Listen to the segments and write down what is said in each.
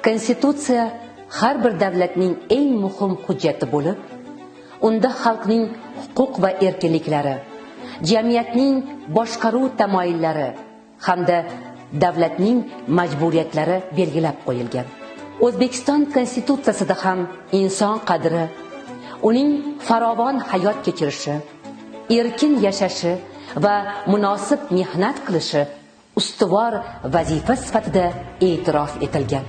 Konstitutsiya har bir davlatning eng muhim hujjati bo'lib, unda xalqning huquq va erkinliklari, jamiyatning boshqaruv tamoyillari hamda davlatning majburiyatlari belgilab qo'yilgan. O'zbekiston Konstitutsiyasida ham inson qadri, uning farovon hayot kechirishi, erkin yashashi va munosib mehnat qilishi ustuvor vazifa sifatida e'tirof etilgan.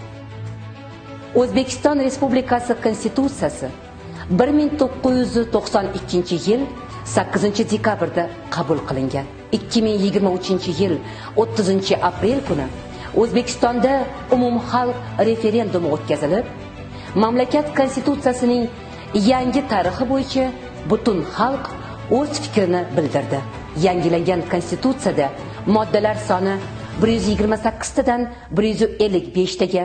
O'zbekiston Respublikasi Konstitutsiyasi 1992-yil 8 dekabrda qabul qilingan. 2023-yil 30 aprel kuni O'zbekistonda umumxalq referendumi o'tkazilib, mamlakat konstitutsiyasining yangi tarixi bo'yicha butun xalq o'z fikrini bildirdi. Yangilangan konstitutsiyada moddalar soni 128 tadan 155 taga,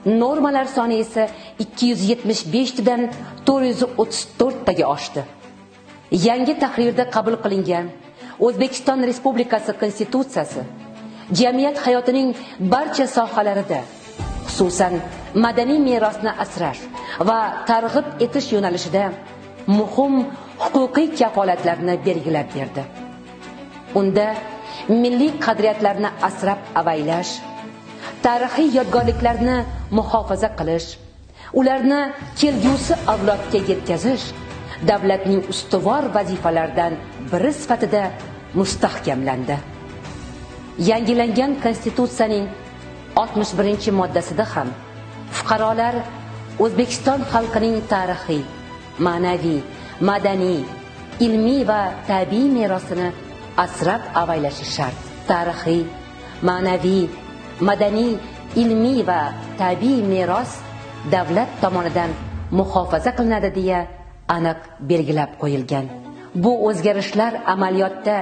normalar soni esa 275 tadan 434 taga oshdi. Yangi tahrirda qabul qilingan O'zbekiston Respublikasi Konstitutsiyasi jamiyat hayotining barcha sohalarida, xususan madaniy merosni asrash va targ'ib etish yo'nalishida muhim huquqiy kafolatlarni belgilab berdi. Unda milliy qadriyatlarni asrab avaylash, tarixiy yodgorliklarni muhofaza qilish, ularni kelgusi avlodga yetkazish davlatning ustuvor vazifalaridan biri sifatida mustahkamlandi. Yangilangan Konstitutsiyaning 61-moddasida ham fuqarolar O'zbekiston xalqining tarixiy, ma'naviy, madaniy, ilmiy va tabiiy merosini asrab avaylashi shart. Tarixiy, ma'naviy, madaniy, ilmiy va tabiiy meros davlat tomonidan muhofaza qilinadi deya aniq belgilab qo'yilgan. Bu o'zgarishlar amaliyotda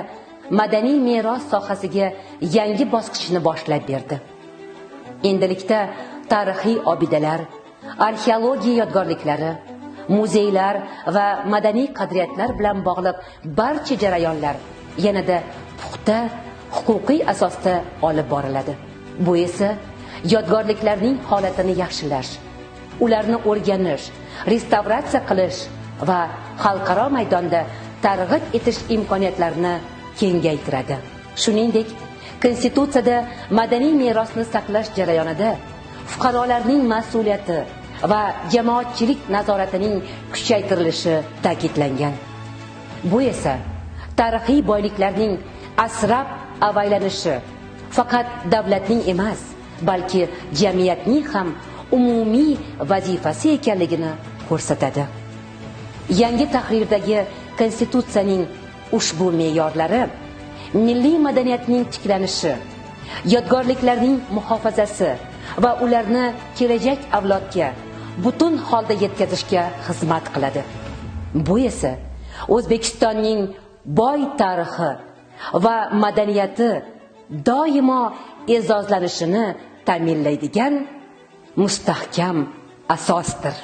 madaniy meros sohasiga yangi bosqichni boshlab berdi. Endilikda tarixiy obidalar, arxeologiya yodgorliklari, muzeylar va madaniy qadriyatlar bilan bog'liq barcha jarayonlar yanada puxta huquqiy asosda olib boriladi. Bu esa yodgorliklarning holatini yaxshilash, ularni o'rganish, restavratsiya qilish va xalqaro maydonda targ'ib etish imkoniyatlarini kengaytiradi. Shuningdek, Konstitutsiyada madaniy merosni saqlash jarayonida fuqarolarning mas'uliyati va jamoatchilik nazoratining kuchaytirilishi ta'kidlangan. Bu esa tarixiy boyliklarning asrab avaylanishi faqat davlatning emas, balki jamiyatning ham umumiy vazifasi ekanligini ko'rsatadi. Yangi tahrirdagi Konstitutsiyaning ushbu me'yorlari milliy madaniyatning tiklanishi, yodgorliklarning muhofazasi va ularni kelajak avlodga butun holda yetkazishga xizmat qiladi. Bu esa O'zbekistonning boy tarixi va madaniyati doimo e'zozlanishini ta'minlaydigan mustahkam asosdir.